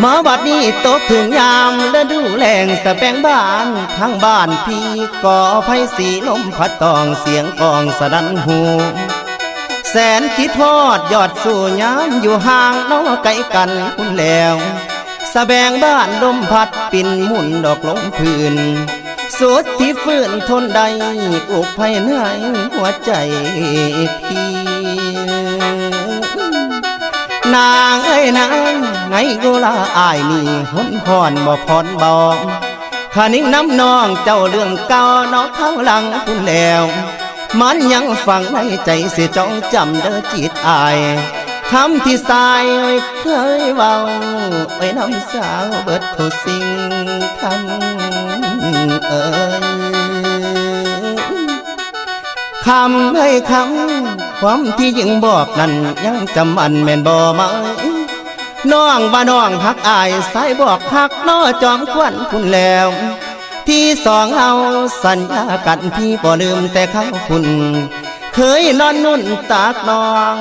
ມາບັດນີ້ຕົກເຖິງຍາມລະດູແລ້ງ ສະແປງບ້ານທາງບ້ານພີ່ ກໍໄພສີລົມພັດຕ້ອງ ສຽງກ້ອງສະດັນຫູ ແສນຄິດຮອດຍອດສູ່ຍາມຢູ່ຫ່າງ ເນາະໄກກັນພຸ້ນແລ້ວ ສະແບງບ້ານລົມພັດປິ່ນໝຸ່ນດອກລົງພື້ນ ສຸດທີ່ຟື້ນທົນໄດ້ ອຸກໄພໃນຫົວໃຈພີ່ ນາງເອີຍນາງ ໃນໂກລາອ້າຍນີ້ ຫົນພອນບໍ່ຜ່ອນເບົາ ຄະນຶງນຳນ້ອງເຈົ້າເລື່ອງເກົ່າ ເນາະຄາວຫຼັງພຸ້ນແລ້ວ ມັນຍັງຝັງໃນໃຈ ຊິຈອງຈຳເດີຈິດອ້າຍ ຄຳທີ່ຊາຍເຄີຍເວົ້າ ໄວ້ນຳສາວເບິດທຸກສິ່ງ ຄຳເອີຍ ຄຳເອີຍຄຳ ຄວາມທີ່ຍິງບອກນັ້ນ ຍັງຈຳໝັ້ນແມ່ນບໍ່ໄໝ? ນ້ອງວ່ານ້ອງຮັກອ້າຍ ຊາຍບອກຮັກ ເນາະຈອມຄວນພຸ້ນແລ້ວ ທີ່ສອງເຮົາສັນຍາກັນ ພີ່ບໍ່ລືມແຕ່ຄາວພຸ້ນ ເຄີຍນອນນຸ້ນຕາກນ້ອງ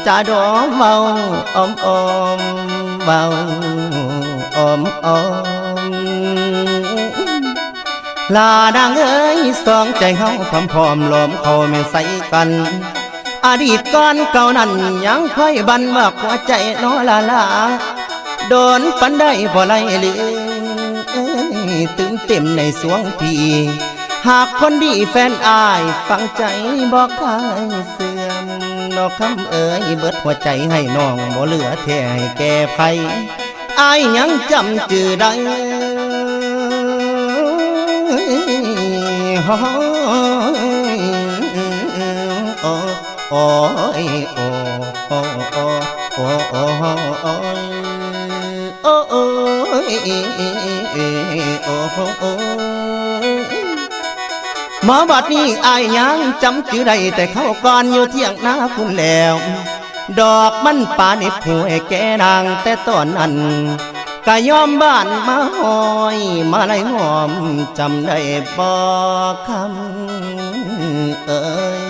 ຈາດອມເວົ້າອອມໆ ເວົ້າອອມໆ ລານາງເອີຍ ສອງໃຈເຮົາພ້ອມໆ ລອມເຂົ້າແມ່ນໃສ່ກັນ ອະດີດກ່ອນເກົ່ານັ້ນ ຍັງຄອຍບັ່ນວອກຫົວໃຈ ເນາະລາລາ ໂດນປານໃດບໍ່ໄດ້ລືມ ຕື່ມເຕັມໃນສວງພີ່ ຫາກຄົນດີແຟນອ້າຍ ຝັງໃຈບໍ່ເຄີຍເສື່ອມ ດອກຄຳເອີຍ ເບິດຫົວໃຈໃຫ້ນ້ອງ ບໍ່ເຫຼືອແທ້ໃຫ້ແກ່ໃຜ ອ້າຍຍັງຈຳຈື່ໄດ້ ໂອ້ຍ ໂອ້ ໂອ້ ໂອ້ ໂອ້ ໂອ້ ໂອ້ ໂອ້ ໂອ້ ໂອ້ ໂອ້ຍ ໂອ້ ໂອ້ ໂອ້ ມາບັດນີ້ອ້າຍຍັງຈຳຈື່ໄດ້ ແຕ່ຄາວກ່ອນຢູ່ທ່ຽງນາພຸ້ນແລ້ວ ດອກມັນປານິບຫວຍແກ່ນາງແຕ່ຕອນນັ້ນ ກະຍອມບ້ານມາຫ້ອຍ ມາໄລ່ຫອມ ຈຳໄດ້ບໍ່ຄຳເອີຍ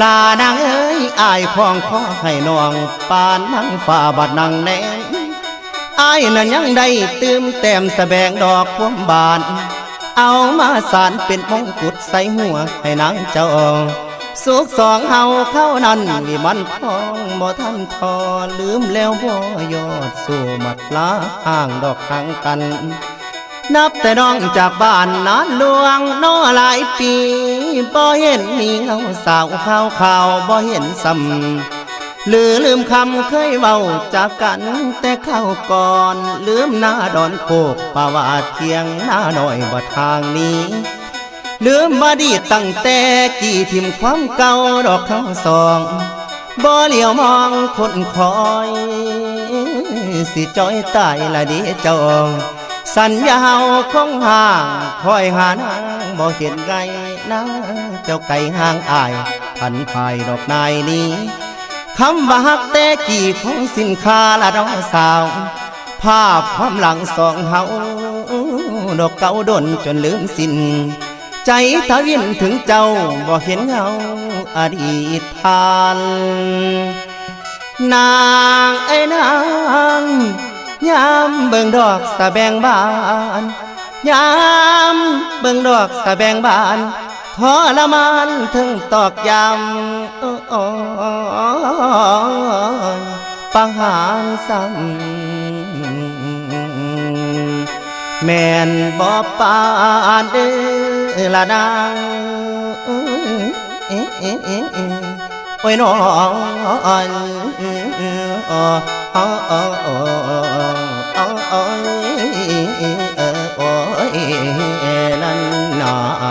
ລານາງເອີຍ ອ້າຍຄອງຂໍໃຫ້ນ້ອງ ປານນາງຟ້າບາດນາງແນງ ອ້າຍນັ້ນຍັງໄດ້ຕື່ມແຕ້ມ ສະແບງດອກຄວາມບານ ເອົາມາສານເປັນມົງກຸດໃສ່ຫົວໃຫ້ນາງເຈົ້າ ສຸກສອງເຮົາເຂົານັ້ນ ວິມານຄອງບໍ່ທັນທໍ່ ລືມແລ້ວບໍ່ຍອດ ສູ້ໝັດລາຫ່າງດອກຫ່າງກັນ ນັບແຕ່ນ້ອງຈາກບ້ານນານຫຼວງ ເນາະຫຼາຍປີ ບໍ່ເຫັນມີເງົາສາວຂາວໆ ບໍ່ເຫັນຊ້ຳ ຫຼືລືມຄຳເຄີຍເວົ້າຈາກັນແຕ່ຄາວກ່ອນ ລືມນາດອນໂຄກ ປະຫວາດທ່ຽງນານ້ອຍວັດທາງນີ້ ລືມອະດີດຕັ້ງແຕ່ກີ້ ຖິ້ມຄວາມເກົ່າດອກທັງສອງ ບໍ່ຫຼຽວມອງຄົນຄອຍ ຊິຈ່ອຍຕາຍລະເດເຈົ້າ ສັນຍາເຮົາຄົງຫ່າງ ຄອຍຫານາງບໍ່ເຫັນໄງ ນາງເຈົ້າໄກຫ່າງອ້າຍ ພັນພາຍດອກນາຍນີ້ ຄຳວ່າຮັກແຕ່ກີ້ ຂອງສິ້ນຄ່າລະເນາະສາວ ພາບຄວາມຫຼັງສອງເຮົາ ດອກເກົ່າດົນຈົນລືມສິ້ນ ໃຈທະວິນເຖິງເຈົ້າ ບໍ່ເຫັນເງົາອະດີດຜ່ານ ນາງເອີຍນາງ ຍາມເບິ່ງດອກສະແບງບານ ຍາມເບິ່ງດອກສະແບງບານ ທໍລະມານເຖິງຕອກຢ້ຳ ໂອ້ຍ ປະຫານຊ້ຳ ແມ່ນບໍ່ປານເດີລະນາງ ໂອ້ຍ ນ້ອງ ໂອ້ຍ ໂອ້ຍ ໂອ້ຍ ໂອ້ຍ ໂອ້ຍ ໂອ້ຍ ນັ້ນນາ.